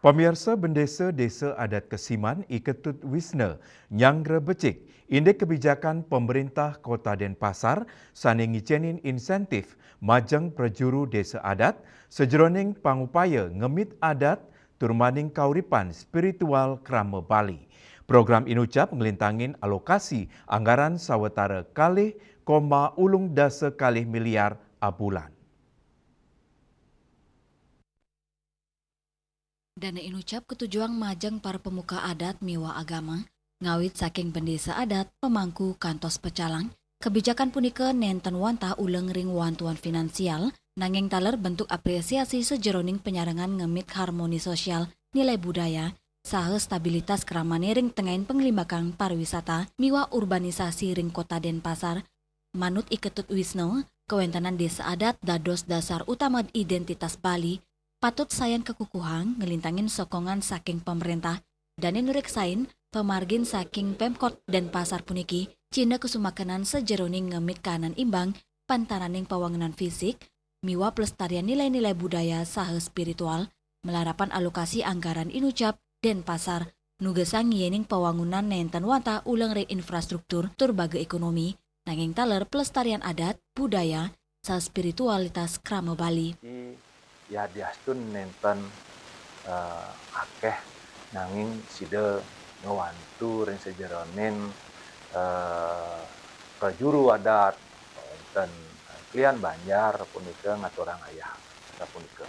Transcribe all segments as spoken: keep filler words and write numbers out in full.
Pamiarsa, Bendesa Desa Adat Kesiman, I Ketut Wisna, nyanggra becik indik kebijakan pemerintah Kota Denpasar sane ngicenin insentif majeng prajuru desa adat sajeroning pangupaya ngemit adat tur maning kauripan spiritual krama Bali. Program Inucap nglintangin alokasi anggaran sawetara kalih koma ulung dasa kalih miliar abulan. Dana Inucap katujuang majeng para pemuka adat miwah agama, ngawit saking bendesa adat, pemangku, kantos pecalang. Kebijakan punika nenten wantah uleng ring wantuan finansial, nanging taler bentuk apresiasi sajeroning penyarengan ngemit harmoni sosial, nilai budaya, saha stabilitas kramane ring tengahing panglimbakan pariwisata miwah urbanisasi ring Kota Denpasar. Manut I Ketut Wisna, kawentenan desa adat dados dasar utama identitas Bali, patut sayan kakukuhang nglintangin sokongan saking pamrentah. Dane nureksain, pamargin saking Pemkot Denpasar puniki cihna kasumakenan sajeroning ngemit kahanan imbang pantaraning pawangunan fisik miwah pelestarian nilai-nilai budaya saha spiritual, malarapan alokasi anggaran Inucap Denpasar nugesang yening pawangunan nenten wantah uleng ring infrastruktur tur baga ekonomi, nanging taler pelestarian adat, budaya, saha spiritualitas krama Bali. Yadiastun nenten, eh, akeh, nanging sida ngwantu ring sajeroning, eh, prajuru adat, wenten klian banjar punika ngaturang ayah sapunika.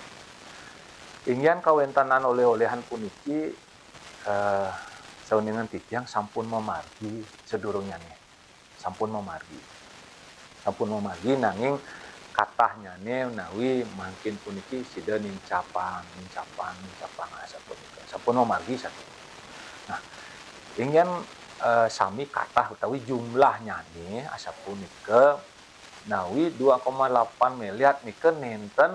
Inggian kawentenan oleh-olehan puniki, eh, sauningan titiang sampun mamargi sadurungnyane. Sampun mamargi. Sampun mamargi, nanging katahnyane menawi mangkin puniki sida nincapang, nincapang, nincapang asapunika. Sampun mamargi saking. Nah, inggian, eh, sami katah utawi jumlahnyane asapunika, nawi dua koma delapan miliar nika nenten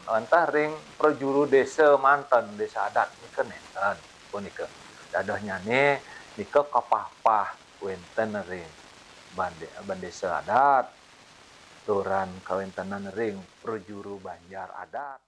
wantah ring prajuru desa manten, desa adat nika nenten punika. Dadohnyane nika kapahpah wenten ring bande-, bendesa adat, turan kawentenan ring prajuru banjar adat.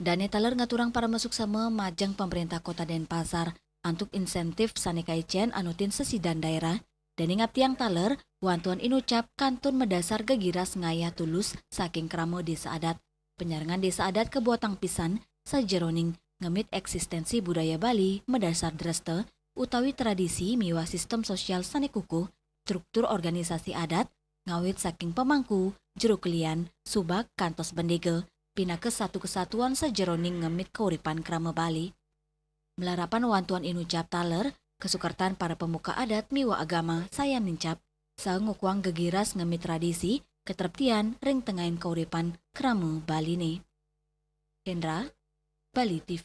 Dane taler ngaturang paramasuksema majeng pamrentah Kota Denpasar antuk insentif sane kaicen anutin sesidan daerah. Dane ngaptiang taler, wantuan Inucap kantun madasar gegiras ngayah tulus saking krama desa adat. Panyarengan desa adat kabuatang pisan sajeroning ngemit eksistensi budaya Bali madasar dresta utawi tradisi miwah sistem sosial sane kukuh, struktur organisasi adat, ngawit saking pamangku, jero kelian, subak, kantos bendega, pinaka satu kesatuan sajeroning ngemit kauripan krama Bali. Malarapan wantuan Inucap taler, kasukertan para pemuka adat miwah agama sayan nincap, saha ngukuhang gegiras ngemit tradisi, katreptian ring tengahing kauripan krama Baline. Hendra, Bali T V.